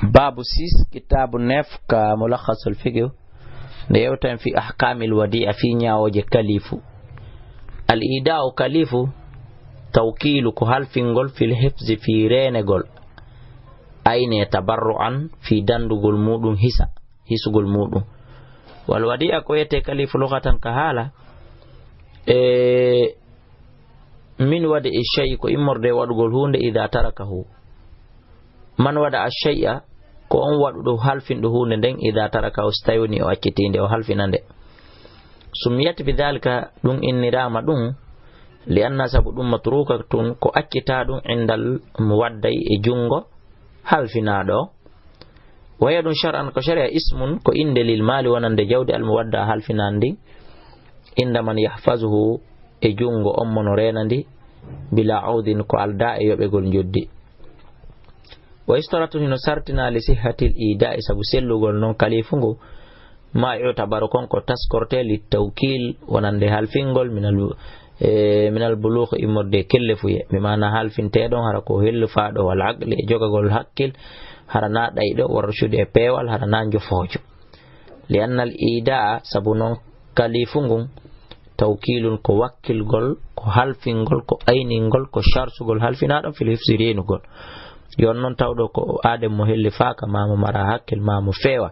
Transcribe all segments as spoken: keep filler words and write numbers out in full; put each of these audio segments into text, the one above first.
Baabu six, kitaabu neuf, ka Mulakhasul Fiqh, nde yewta en fi ahkaamil wadi'a, fi ñaawooje kalifu. Al iida'u kalifu, tawkiilu ko halfingol fil hifzi fi reenegol. Ayne tabarru'an fi dandugol muɗum hisa, hisugol muɗum. Wal wadi'a ko wiyetee kalifu lughatan ka haala, e min wada e shay'i ko immorde e waɗugol huunde ida tarakahu. Man wada a shay'a ko on waɗuɗo halfinɗo huunde nden ida tarakahu si tawi woni o accitiinde o halfina nde. Summiyat bi dhalika ɗum inniraama ɗum li anna sabu ɗum matruka tun ko accitaa ɗum indal muwadda'i e junngo halfinaaɗo. Waya ɗum shar'an ko sharia ismun ko innde lil maali wonande jawdi al muwadda halfinaan ndi inda man yahfazuhu e junngo on mo no reena ndi bila awdin ko aldaa e yoɓegol njoddi. Wa istaratu hino sartina li sihhatil ida'i sabu sellugol non kalifu ngu ma yutabaru kon ko taskorte li tawkil wonande halfingol minal e minal bulugh immorde kellefuye bi maana halfinteɗon hara ko hellufaaɗo wal aqli e jogagol hakkil hara na ɗayɗo war rushudi e peewal hara na njofoojo. Li annal ida'a sabu non kalifu ngun tawkilun ko wakkilgol ko halfingol ko ayningol ko sharsugol halfinaaɗo fil hifzi reenugol. Yon non tawɗo ko aadem mo hellifaaka ma mo mara hakkil ma mo feewa.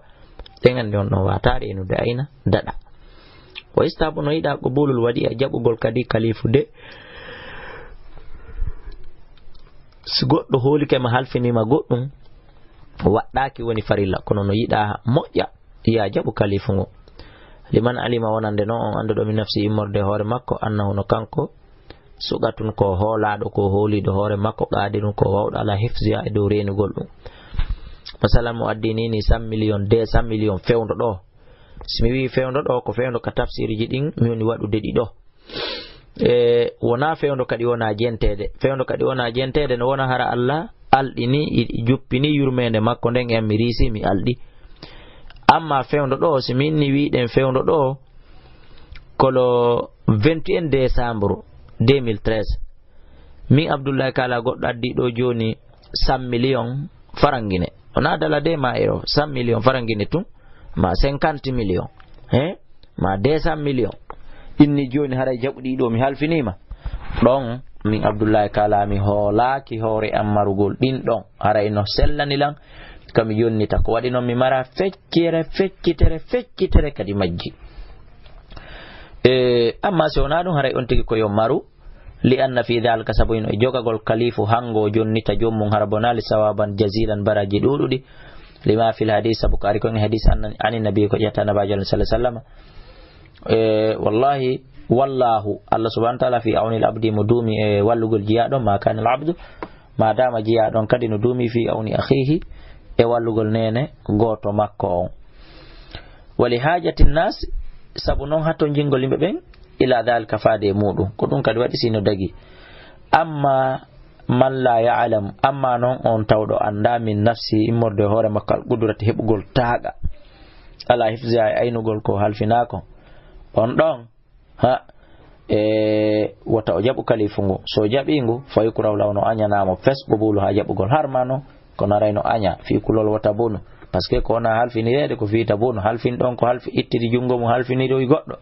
Ɗen anndi on ɗon waata reenude ayna daɗa. Wa istabu no yiɗa qubulul wadi'a jaɓugol kadi kalifu de si goɗɗo hoolike ma halfinima goɗɗum waɗɗaaki woni farilla kono no yiɗa moƴƴa ya jaɓu kalifu ngu. Liman alima wonande non on annduɗo min nafsi immorde hoore makko annahu no kanko suqatun ko hoolaaɗo ko hooliiɗo hoore makko qaadirun ko wawɗo ala hifziha e dow reenugol ɗum. Masalan mo addi ni ni cent million deux cent million fewndo ɗo. Si mi wii fewndo ɗo ko fewndo ka tafsiriji ɗin mi woni waɗude ɗi ɗo. E wona fewndo kadi wona jenteede fewndo kadi wona jenteede no wona hara allah alɗini juppini yurmeende makko nden en mi riisi mi alɗi. Amma fewndo ɗo si min ni wiɗen fewndo ɗo kolo vingt et un décembre deux mille treize min abdoullahi kala goɗɗo addi ɗo joni cent million farangine wona dala de ma euro cent million farangine tun ma cinquante million he ma deux cent million inni joni haray jaɓuɗi ɗo mi halfinima ɗon min abdoullahi kala mi hoolaki hoore am marugol ɗin ɗon haray no sellani lan kami yonnita ko waɗi noon mi mara feccere feccitere feccitere kadi majji. E amma si wona ɗum haray on tigi ko yo maru li anna fi dhalika sabu ino e jogagol kalifu hango jonnita jommum hara bonali sawaban jazilan baraji ɗuɗuɗi lima fil hadis sabu ko ari kon e hadis an ani nabi ko ƴetta nabajo allah sallah sallam. E wallahi wallahu allah subhanahu wa taala fi awni l abdi mo duumi e wallugol jiyaɗo ma kana l abdu ma dama jiyaɗon kadi no duumi fi awni akhihi e wallugol nene goto makko on. Wali hajati nnas sabu noon hatto jingol yimɓe ɓen ila dhalika faade e muɗum ko ɗum kadi waɗi sino dagi. Amma man la ya'lam amma noon on tawɗo annda min nafsi immorde e hoore makko al qudrati heɓugol taaqa ala hifziha e aynugol ko halfinako on ɗon ha e wota o jaɓu kalifu ngu so jaɓi ngu fawi kuraw law no añanamo fes qubulu ha jaɓugol har ma no ko narayno aña fi kulol wota bonu. Parce que ko wona halfinireede ko fiita bonu halfin ɗon ko halfi ittiri junngo mum halfiniroy goɗɗo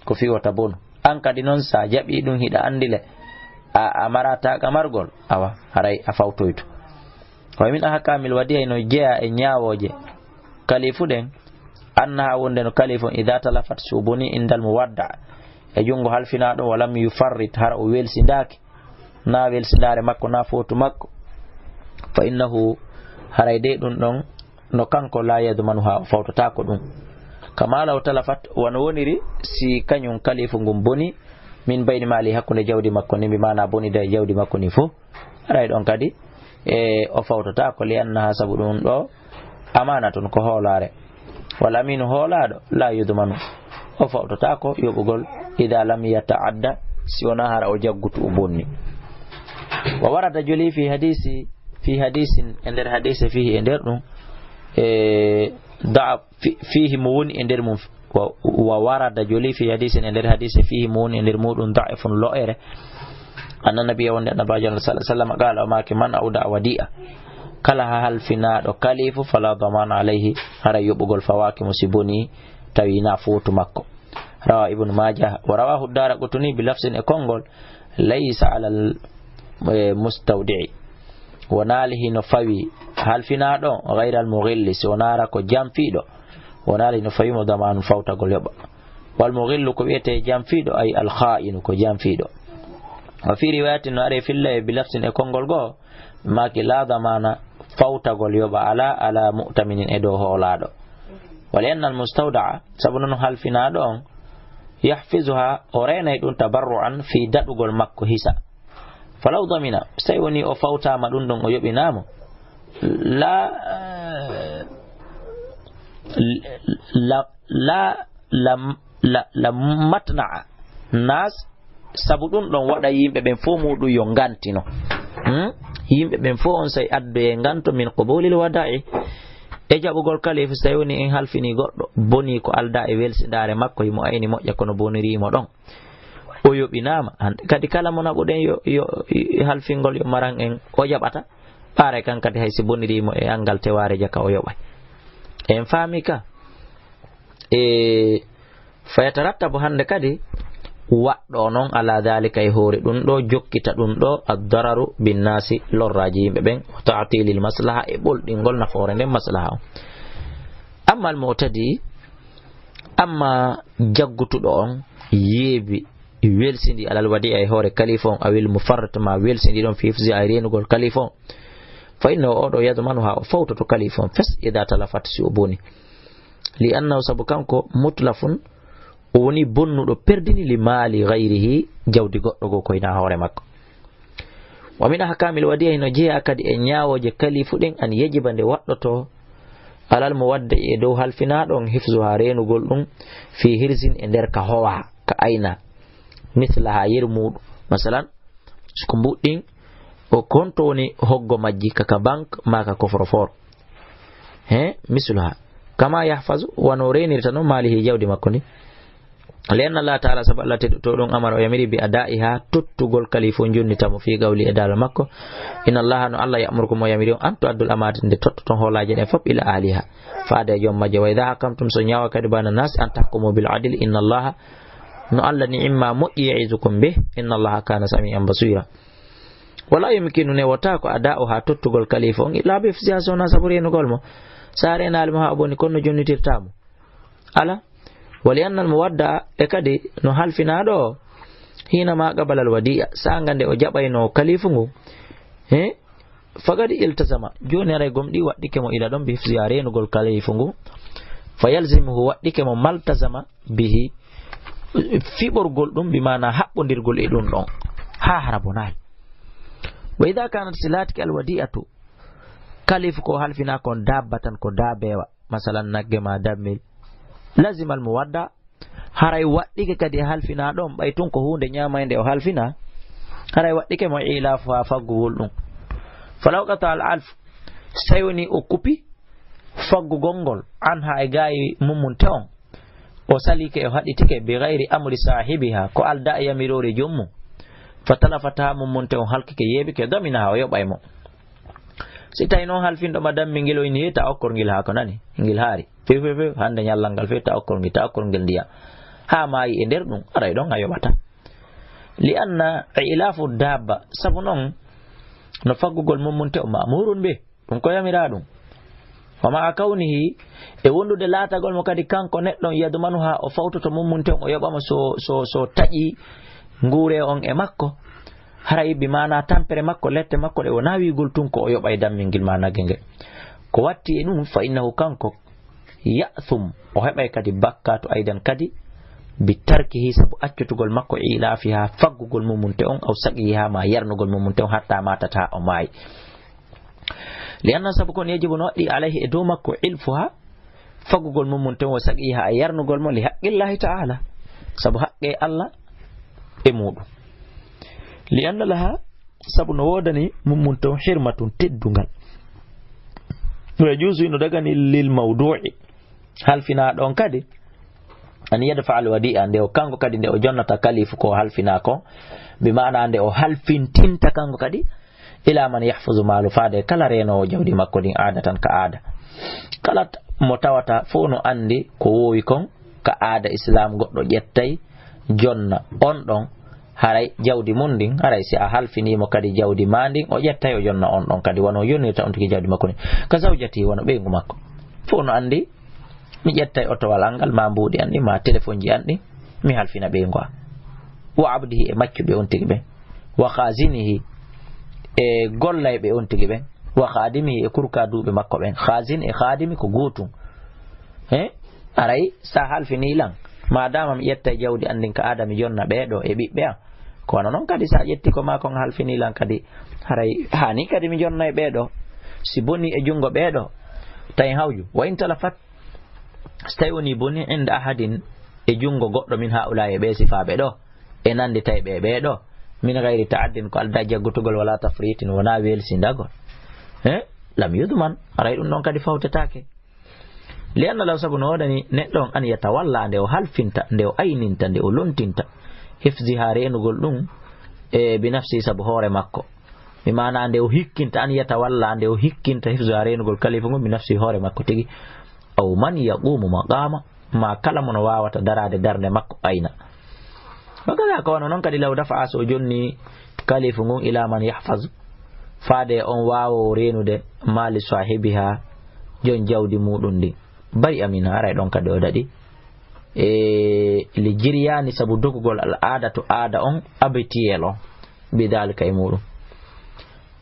ko fi wota bonu. An kadi noon sa jaɓi ɗum hiɗa anndi le a, a marata ka margol awa haray a fawtoyto. Koye min ahkamil wadi hayno jeya e ñaawooje kalifu ɗen annaha wonde no kalifu on ida talafat subuni indal muwadda e junngo halfinaaɗo walam yufarrit hara o welsindaaki na welsindaare makko na footu makko fa innahu haray de ɗum ɗon no kanko la yadmanuha o fawtataako ɗum. Kama law talafat wano woniri si kañum kalifu ngun boni min bayni mali hakkunde jawdi makko ni mbi mana bonida e jawdi makko ni fof. Haray ɗon kadi e o fawtata ko li annaha sabu ɗum ɗo amana tun ko hoolaare. Wal aminu hoolaaɗo la yudmanu o fawtata ko yoɓugol ida lam yataadda si wona hara o jaggutu o bonni. Wa warada joli fi hadisi fi hadisin e nder hadise fihi e nder ɗum e da'a fihi mo woni e nder mum wa warada joli fi hadisin e nder hadise fihi mo woni e nder muɗum da'ifun lo'ere. Anna nabiya wonde annabajo allah sallallahu alaihi wasallam qala o maaki man awda wadi'a Kala halfinaaɗo kalifu, fala damana alayhi, hara yoɓugol fawaaki mo si boni tawi na footu makko. Rawa Ibnu Maajah, wa rawahu Daaraqutni bi lafsin e konngol, laysa alal, eh, mustawdi'i. Wonaali hino fawi halfinaaɗo, gayral mughilli, si wonaara ko janfiiɗo. Wonaali hino fawi mo damanu fawtagol yoɓa. Wal mughillu ko wi'etee janfiiɗo, ay al khaa'inu ko janfiiɗo. Wa fi riwayatin no aree filla e bi lafsin e konngol goo, maaki la damana fawtagol yoɓa ala, ala mu'taminin e dow hoolaaɗo. Wa li anna al mustawda'a, sabu non halfinaaɗo on, yahfizuha, o reenay ɗum tabarru'an fii daɗugol makko hisa. Falaw damina, so tawi woni o fawtaama ɗum ɗon o yoɓinaamo, la, la, la, la, la, la matna'a nas, sabu ɗum ɗon waɗa yimɓe ɓen fof muɗum yo ngantino. Hmm? Yimɓe ɓen fof on say addoye nganto min qubulil wada'i. E jaɓugol kalifu, so tawi woni en halfini goɗɗo, boni ko alda e welsindaare makko, himo ayni moƴƴa kono boniri mo ɗon. O yoɓinaama. Hande kadi kala mo naɓuɗen yo, yo, yo halfingol yo maran en, o jaɓata. Ɓaare kan kadi hay si boniri mo e angal tewaare jaka o yoɓay. En faami ka? E, fa yatarattabu hande kadi waɗɗo non ala dhalika e hoore ɗum ɗo, jokkita ɗum ɗo, ad-dararu bin-nasi, lorraji yimɓe ɓen, wa ta'tilil maslaha e ɓolɗingol nafoore nden maslaha on. Amma al-mu'tadi, amma jaggutuɗo on, yeebi, welsindi alal wadi'a e hoore kalifa on, awil mufarrit ma welsindi ɗon fi hifzi e reenugol kalifa on, fa innahu oɗo yadmanu ha o fawtoto kalifa on fes, ida talafat si o boni. Li annahu sabu kanko mutlafun, o woni bonnuɗo perdini li maali gayrihi, jawdi goɗɗo goo koyna hoore makko. Wa min ahkamil wadi'a hino jeeya kadi e ñaawooje kalifu ɗin an yajiba nde waɗɗoto alal muwadda'i e dow halfinaaɗo on hifzuha reenugol ɗum fi hirzin e nder ka howa ka ayna mislaha yeru muɗum masalan ko mbuɗɗin o konto woni hoggo majji ka ka bank ma ka coffre-fort he misluha kama yahfazu wano reenirta no maalihi jawdi makko ndi. Li anna Allah ta'ala, sabu Allah tedduɗo ɗon amara o yamiri bi ada'iha, tottugol kalifu jonnita mo fi qawli e daalal makko. Inna Allah no Allah ya'murukum o yamiri on an tu'addul amanati nde tottoton hoolaje ɗen fop ila ahliha. Faade e joom majje. Wa idha hakamtum so ñaawa kadi bayna nasi an tahkumu bil adli. Inna Allah no Allah ni'imma moƴƴi ya'izukum bih. Inna Allah kana sami'an basira. Wala yumkinu ne wota ko ada'uha tottugol kalifu on illa bi hifziha sona sabu reenugol mo. Sa reenali mo ha o boni kono jonnitirta mo. Ala, wali annal muwadda e kadi no halfinaaɗo o, hiina ma qabala al wadi'a, saanga nde o jaɓayno kalifu ngu, he, fagadi iltazama, jooni aray gomɗi waɗɗike mo ila ɗon bi hifziha reenugol kalifu ngu, fa yalzimuhu waɗɗike mo maltazama bihi, fiɓorgol ɗum, bi maana haɓɓondirgol e ɗum ɗon, haa hara bonaali. Wa idha kanat si laatike al wadi'atu, kalifu ko halfina kon dabbatan ko dabewa, masalan nagge ma dammel, lazimal muwadda, haray waɗɗike kadi e halfina ɗon, ɓay tun ko huunde ñaamaynde o halfina, haray waɗɗike mo ilafu haa faggugol ɗum. Falaw qata al alf, so tawi woni o kupi faggugol ngol, an haa e gaayi mummunte on, o salike o haɗitike bi gayri amri saahibiha, ko alda e yamiroore joom mum, fa talafat haa mummunte on halkike yeeɓike, damina haa o yoɓay mo. Si tawi noon halfinɗo ma dammi ngel o ini he ta okkor ngel haa ko nani, ngel haari. Few, few, few, hannde ñallal ngal few ta okkor ngel, ta okkor ngel ndiyam. Haa maayi e nder ɗum, aray ɗon a yoɓata. Li anna ilafu dabba, sabu noon no faggugol mummunte o ma'murun bih, ɗum ko yamiraa ɗum. Wa ma'a kawnihi, e wondude laatagol mo kadi kanko neɗɗo on yadmanu haa o fawtoto mummunte on, o yoɓa mo so, so, so taƴi nguure on e makko. Haray bi maana tampere makko, lette makko ɗe o naawigol tun ko o yoɓay dammingil ma nagge nge. Ko watti e ɗum, fa innahu kanko ya'thum, o heɓay kadi bakkaatu aydan kadi, bi tarkihi sabu accutugol makko ilafiha faggugol mumunte on, aw saqiyiha ma yarnugol mumunte on hatta matata o maayi. Li anna sabu kon yajibu no waɗɗi alayhi e dow makko ilfuha, faggugol mumunte on, wa saqiyiha e yarnugol mo li haqqillahi ta'ala, sabu haqqe Allah e muɗum. Li anna laha, sabu no woodani mumunte on hirmatun teddungal. Wa yajuzu no dagani lil mawdu'i, halfina ɗon kadi, an yadfa al wadi'a, nde o kanko kadi nde o jonnata kalifu ko halfina ko, bi maana nde o halfintinta kanko kadi, Ila man yahfazu maalahu, faade kala reenoowo jawdi makko ndin, aadatan, ka aada. Kala t-, mo tawata fof no anndi ko woowi kon ka aada Islaam, goɗɗo ƴettay jonna on ɗon, haray jawdi mun ndin, haray si a halfinii mo kadi jawdi maa ndin, o ƴettay o jonna on ɗon kadi, wano o jonnirta on tigi jawdi makko ndin. Ka zawjati, wano ɓeyngu makko. Fof no anndi, mi ƴettay otowal an ngal, maa mbuuɗi an ɗin, maa telefonji an ɗin, mi halfina ɓeyngu an. Wa abdihi, e maccuɓe on tigi ɓen. Wa khazinihi, e gollayɓe on tigi ɓen. Wa khadimihi, e kurkaduuɓe makko ɓen. Khazin e khadimi ko gootum. He? Aray, sa halfinii lan, maadaama mi ƴettay jawdi an ndin ka aada, mi jonna ɓee ɗoo e ɓiɓɓe an. Ko wano non kadi, sa ƴetti ko maa kon, halfinii lan kadi, haray haani kadi mi jonnay ɓee ɗoo. Si bonii e junngo ɓee ɗoo, tawi hawju. Wa in talafat, so tawi wonii bonii, inda ahadin, e junngo goɗɗo, min haulaa'i, e ɓee sifaaɓe ɗoo, e nannditayɓe e ɓee ɗoo, min gayri ta'addin, ko aldaa jaggutugol, wala tafriitin, wonaa weelsindagol. He? Lam yudman, haray ɗum ɗon kadi fawtetaake. Li anna lahu, sabu no woodani neɗɗo on, an yatawalla, nde o halfinta, nde o ayninta, nde o lontinta, hifziha, reenugol ɗum, e bi nafsi, sabu hoore makko. Mi maana nde o hikkinta, an yatawalla, nde o hikkinta, hifziha, reenugol kalifu ngun, bi nafsi, hoore makko tigi. Aw man yaqumu maqama, ma kala mo no waawata daraade darnde makko ayna. Wa kaza, ko wano non kadi, law dafa'a, so o jonni kalifu ngun, ila man yahfaz, faade on waawoowo reenude maali sahibiha, jon jawdi muɗum ndin. Bari'a minha, haray ɗon kadi o daɗi. E li jiryani, sabu dogugol al aada to aada on, abitiyel on, bi dalika, e muɗum.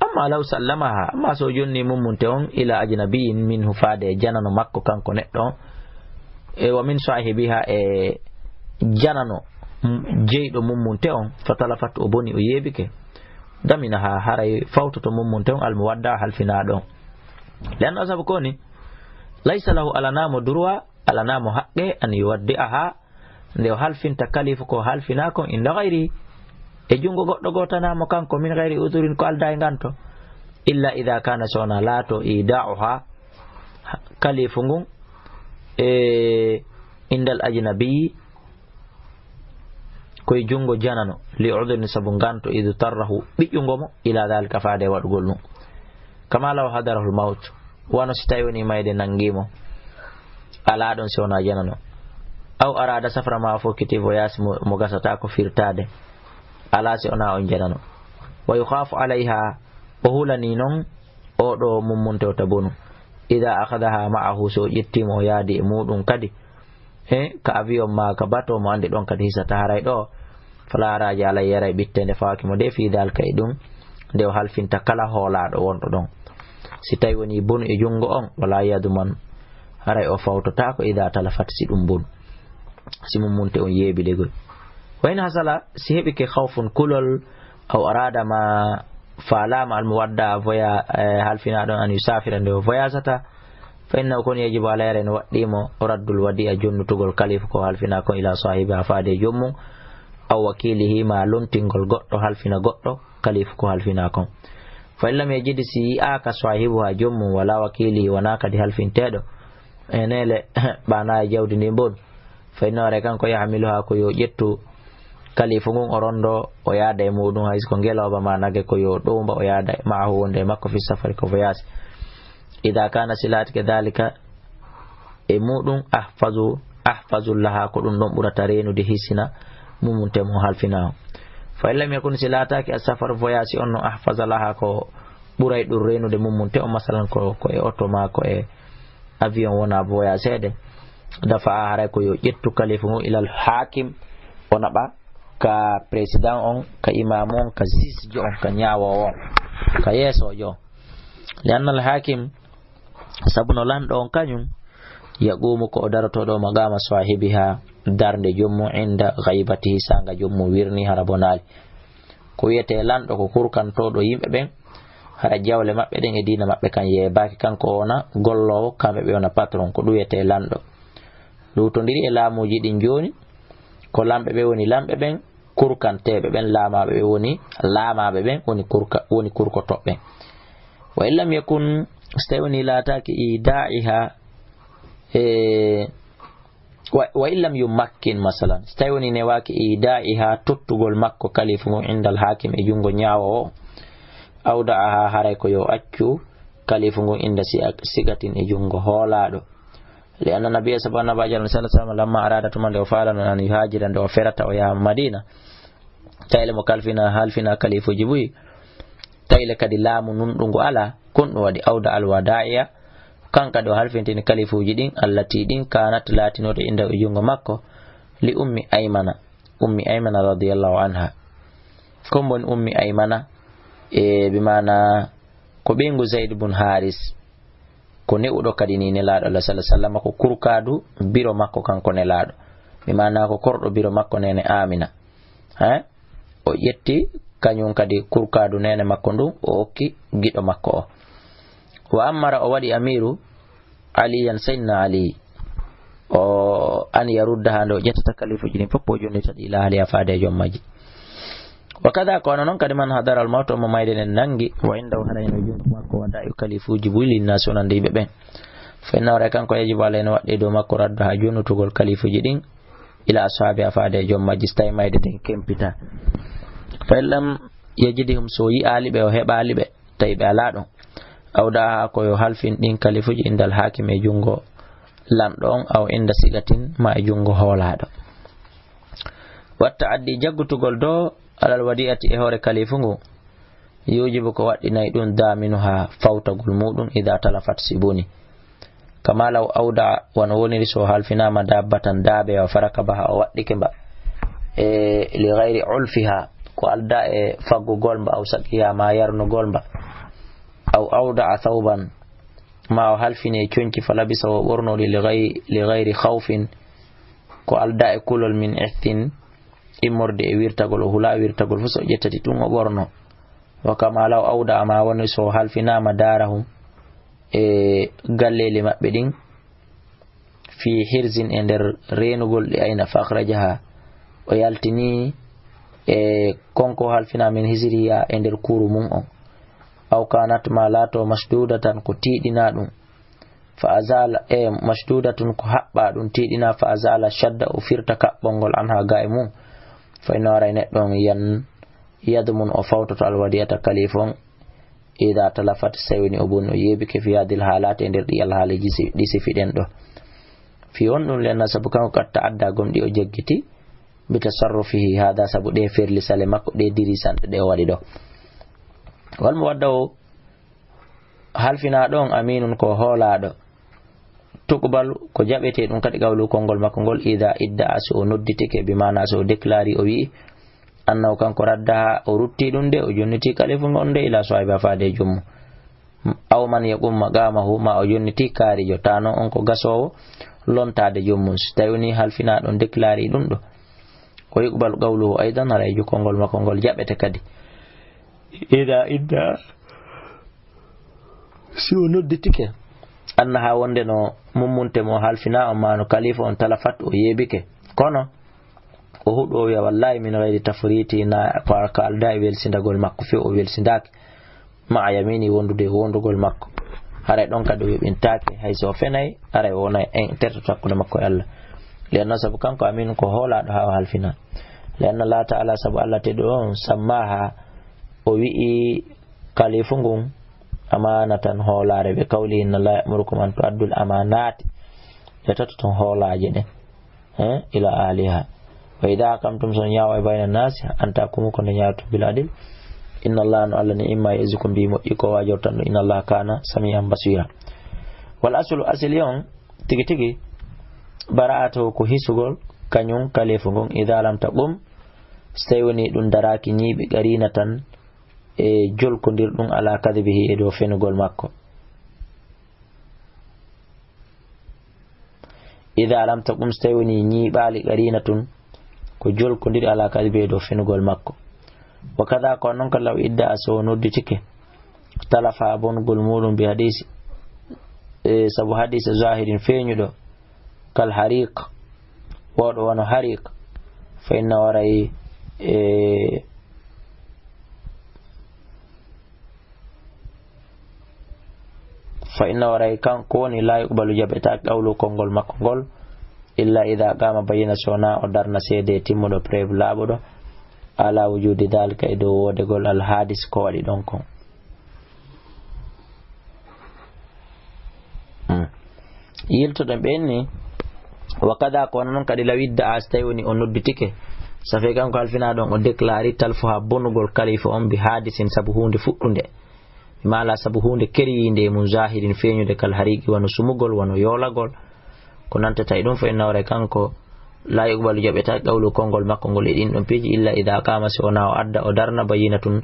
Amma law sallamaha, amma so o jonni mummunte on ila ajnabiyyin minhu, faade e janano makko kanko neɗɗo on, e wa min sahibiha, e janano m-, jeyɗo mummunte on, fa talafat, o boni, o yeebike, daminaha, haray fawtoto mummunte on al muwadda, halfinaaɗo on. Li anna, sabu ko ni, laysa lahu, alanaa mo droit, alanaa mo haqqe, an yuwaddi'aha, nde o halfinta kalifu ko halfinaa kon, inda gayri, e junngo goɗɗo goo tanaa mo kanko, min gayri udhurin, ko aldaa e nganto. Illa idha kana, so wonaa laato, ida'uha, kalifu ngun, e indal ajnabi, koye junngo janano, li udhurin, sabu nganto, idh tarrahu, ɓiƴƴungo mo, ila dhalika, faade e waɗugol ɗum. Kama law hadarahul mawt, wano si tawi woni mayde nanngii mo, alaa ɗon si wonaa janano. Aw arada safra, ma fokkiti voyage mo, mo gasata ko firtaade, alaa si wonaa on janano. Wa yukhafu alayha, o hulanii non oo ɗoo mummunte o ta bonu. Ida akhadaha ma'ahu, so o ƴettii mo o yaadi e muɗum kadi, e ka avion maa ka bateau, mo anndi ɗon kadi hisata, haray ɗoo, fala haraja alayhi, haray ɓitteende fawaaki mo de, fi dalika, e ɗum, nde o halfinta kala hoolaaɗo wonɗo ɗon. Si tawi wonii bonu e junngo on, wala yadman, haray o fawtotaako, ida talafat, si ɗum bonu, si mummunte on yeebi de goy. Wa in hasala, si heɓike khawfun, kulol, aw arada, ma faalaama, al muwadda, voya-, eh, halfinaaɗo on, an yusafira, nde o voyasata, fa innahu, kono, yajibu alayhi, no waɗɗii mo, raddul wadi'a, jonnutugol kalifu ko halfinaa kon, ila sahibiha, faade e joom mum, aw wakilihi, ma lontingol goɗɗo halfina goɗɗo kalifu ko halfinaa kon. Fa in lam yajid, si yi'aaka sahibuha, joom mum, wala wakilihi, wonaa kadi halfinteeɗo, e neele ɓaanaa e jawdi ndin bon, fa innahu, haray kanko, yahmiluha, ko yo ƴettu kalifu ngun, o rondo, o yaada e muɗum, hay so ko ngelooba ma nage, ko yo ɗowmba, o yaada ma'ahu, wonde e makko, fi safari, ko voyage. Ida kana, si laatike, dalika, e muɗum, ahfazu, ahfazu laha, ko ɗum ɗon ɓurata reenude, hisina, mumunte mo halfina o. Fa in lam yakun, si laataaki, as-safar, voyage on no, ahfaza laha, ko ɓuray ɗum reenude mumunte o, masalan, ko, ko e oto ma, ko e avion wona voyageede, dafa, haray ko yo ƴettu kalifu ngun ilal hakim, o naɓa ka président on, ka imam on, ka juge on, ka ñaawoowo on, ka yeesoojo on. Li annal hakim, sabu no lanɗo on kañum, yaqumu, ko o darotooɗo, maqama sahibiha, darnde joom mum, inda ghaybatihi, saanga joom mum wirni, hara bonaali. Ko wiyetee lanɗo, ko kurkantooɗo yimɓe ɓen, hara jawle maɓɓe ɗen e diina maɓɓe kan yeebaaki, kanko o wona golloowo, kamɓe ɓe wona patron, ko ɗum wiyetee lanɗo. Luutondiri e laamuuji ɗin jooni, ko lamɓe ɓe woni lamɓe ɓen, kurkanteeɓe ɓen, laamaaɓe ɓe woni laamaaɓe ɓen, woni kurka-, woni kurkotooɓe ɓen. Wa in lam yakun, so tawi woni laataaki, ida'iha, e, wa, wa in lam yumakkin, masalan, so tawi woni newaaki ida'iha, tottugol makko kalifu ngun, indal hakim, e junngo ñaawoowo, أودعها, haray ko yo accu kalifu ngun, inda si-, sigatin, e jungo hoolaaɗo. لأن النبي, sabu Annabi Ajal sallallahu alaihi wasallam, لما أراد, tuma nde o faalano, أن يهاجر, nde o ferata o yaha Madina, tayle mo kalfina, halfina kalifuuji buy, tayle kadi laamu nunɗungu alaa, kun ɗum waɗi أودع الودائع, kan kadi o halfintini kalifuuji ɗin, التي, ɗin, كانت, laatinooɗo, عنده, e jungo makko, لأم أيمن, Ummi Aymana radiyallahu anha. Ko mboni Ummi Aymana? E, bi maana ko ɓeyngu Zayd bun Haris, ko ne'uɗo kadi ni Nelaaɗo Allah sallallahu alaihi wasallam, ko kurkaadu biro makko kanko Nelaaɗo, bi maana ko korɗo biro makko neene Amina. He? O ƴetti kañum kadi kurkaadu neene makko ndun, o okki giɗo makko o. وأمر, o waɗi amiiru, عليا, Sayyidina Ali, o, أن يردها, nde o ƴettata kalifuuji ɗin fof, o jonnita ɗi إلى أهلها, faade e joom majji. وكذا, ko hono non kadi, من حضره الموت, mo mayde nden nangi, وعنده, haray no e jungo makko, ودائع, kalifuuji buy, للناس, wonande yimɓe ɓen, فإنه, haray kanko, يجب عليه, no waɗɗi e dow makko, ردها, jonnutugol kalifuuji ɗin, إلى أصحابها, faade e joom majji, so tawi mayde nden kempitaa. فإن لم يجدهم, so yi'aali ɓe, o heɓaali ɓe, tawi ɓe alaa ɗon, أودعها, ko yo halfin ɗin kalifuuji, عند الحاكم, e jungo lanɗo on, أو عند ثقة, maa e jungo hoolaaɗo. والتعدي, jaggutugol doo, على الوديعة, e hoore kalifu ngun, يوجب, ko waɗɗinay ɗum, ضامنها, fawtagol muuɗum, إذا تلفت, si bonii. كما لو أودع, wano woniri so halfinaama, دابة, daabeya, فركبها, o waɗɗike mba, e, لغير علفها, ko aldaa e faggugol mba, أو سقيها, maa yarnugol mba, أو أودع ثوبا, maa o halfini e conci, فلبسه, o ɓornoo ɗi, لغي-, لغير خوف, ko aldaa e kulol, من عث, immorde e wirtagol, o hulaa wirtagol fof, so ƴettati ɗum o ɓornoo. وكما لو أودع, maa woniri so halfinaama, دارهم, e galleeli maɓɓe ɗin, في حرز, e nder reenugol ɗi, ayna, فأخرجها, o yaltini, e kon ko halfinaa, من حرزها, e nder kuuru mum on. أو كانت, maa laatoo, مشدودة, ko tiiɗinaa ɗum, فأزال, e مشدودة, ko haɓɓaa ɗum, tiiɗinaa, فأزال الشد, o firta kaɓɓol ngol, عنها, ga e mum, فإنه, haray neɗɗo on, ين-, يضمن, o fawtoto, الوديعة, kalifu on, إذا تلفت, so tawii o bonii, o yeebike, في هذه الحالات, e nder ɗii alhaaliiji si-, ɗi sifiɗen ɗoo. Fii honɗum? لأن, sabu kanko, قد تعدى, gomɗii o jaggiti, بتصرفه هذا, sabu ɗee ferlisale makko, ɗee dirisanɗe ɗe o waɗi ɗoo. والمودع, halfinaaɗo on, أمين, ko hoolaaɗo, تقبل, ko jaɓetee ɗum kadi, قوله, konngol makko ngol, إذا ادعى, so o nodditike, bi maanaa so o déclaré, o wi'i, أنه, kanko, ردها, o ruttii ɗum de, o jonnitii kalifu ngon de, إلى صاحبها, faade e joom mum. أو من يقوم مقامه, maa o jonnitii kaarijo, taanoo on ko gasoowo lontaade joom mum. So tawii wonii halfinaaɗo on déclaré ɗum ɗoo, ويقبل قوله أيضا, haray jo konngol makko ngol jaɓete kadi. إذا ادعى, si o nodditike, أنها, wonde no mummunte mo halfinaa on, maa no kalifu on, تلفت, o yeebike, kono o huɗo, o wi'a, والله, من غير تفريط, na ko, ko aldaa e welsindagol makko few, o welsindaaki, مع يمينه, wondude e wondugol makko. Haray ɗon kadi o yoɓintaake, hay so o fenay, haray o wonay en tertoto hakkunde makko e Allah. لأنه, sabu kanko, أمين, ko hoolaaɗo haa o halfinaa. لأن الله تعالى, sabu Allah tedduɗo on, سماها, o wi'i kalifu ngun, أمانة, hoolaare, بقوله: إن الله يأمركم أن تؤدوا الأمانات, ƴettoɗon hoolaaji ɗin, eh, إلى أهلها. وإذا حكمتم, so on ñaaway, بين الناس, أن تحكموا, ko nde ñaawton, بالعدل. إن الله, no Allah ni, نعم ما يعظكم به, moƴƴi ko o wa'ajorta on ɗum, إن الله كان سميعا بصيرا. والأصل, asli on, tigi tigi, براءته, ko hisugol, kañum kalifu ngun, إذا لم تقم, so tawii wonii ɗum daraaki, ñiiɓi, قرينة, e jolkondirɗum, على كذبه, e dow fenugol makko. إذا لم تقم, so tawii wonii ñiiɓaali, قرينة, ko jolkondiri, على كذبه, e dow fenugol makko. وكذا, ko non kadi, لو ادعى, so o nodditike, تلفها, bonnugol muuɗum, بحديث, e sabu hadiis, ظاهر, feeñuɗo, كالحريق, wooɗo wano hariq, فإنه, haray, e, فإنه, haray kanko woni, لا يقبل, jaɓetaake, قوله, konngol makko ngol, إلا إذا أقام بينة, so wonaa o darna seede timmuɗo, preuve laaɓuɗo, على وجود ذلك, e dow woodegol الحادث, ko waɗi ɗon kon. Yiltoɗen ɓen ni, wa kada ko wano non kadi lawidda a si tawi woni o nodditike. Safe kanko halfinaaɗo on o déclari talfu ha bonugol kalifa on bi haadisin sabu huunde fuɗɗunde. Mala sabu huunde keriyinde e mum zahirin feeñude kal hariqi wano sumugol, wano yoolagol. Ko nantata e ɗum fo inna wara kanko la yuqbalu jaɓeta qawlu konngol makko ngol e ɗin ɗon piiji illa ida qama si wona o adda o darna bayyinatun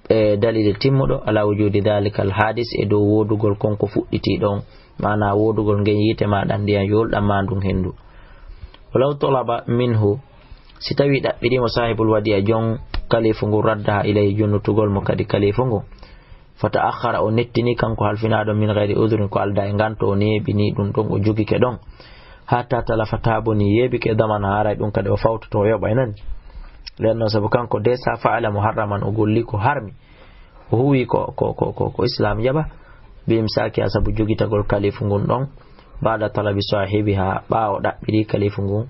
e dalil timmuɗo ala wujudi dalikal hadis e dow wodugol konko fuɗɗiti ɗon. Mana wodugol ngen yiite ma ɗan ndiyan yolɗan ma ndun hendu. Walaw tolaba minhu si tawi ɗaɓɓirimo sahibul wadi'a jon kalifu ngun raddaha ilayhi junnutugol mo kadi kalifu ngun. Fata akhara o nettini kanko halfinaaɗo min gayri udrin ko alda e nganto o neeɓini ɗum ɗon o jogike ɗon. Hatta talafa taaboni yeebike damana haray ɗum kadi o fawtoto o yoɓa e nani. Nden noon sabu kanko de sa fa'ala muharraman o golli ko harmi. O huwi ko, ko, ko, ko, ko Islam jaɓa. Bi imsaki a sabu jogitagol kalifu ngun ɗon. Baada talabi sahibi ha ɓaawo ɗaɓɓiri kalifu ngun.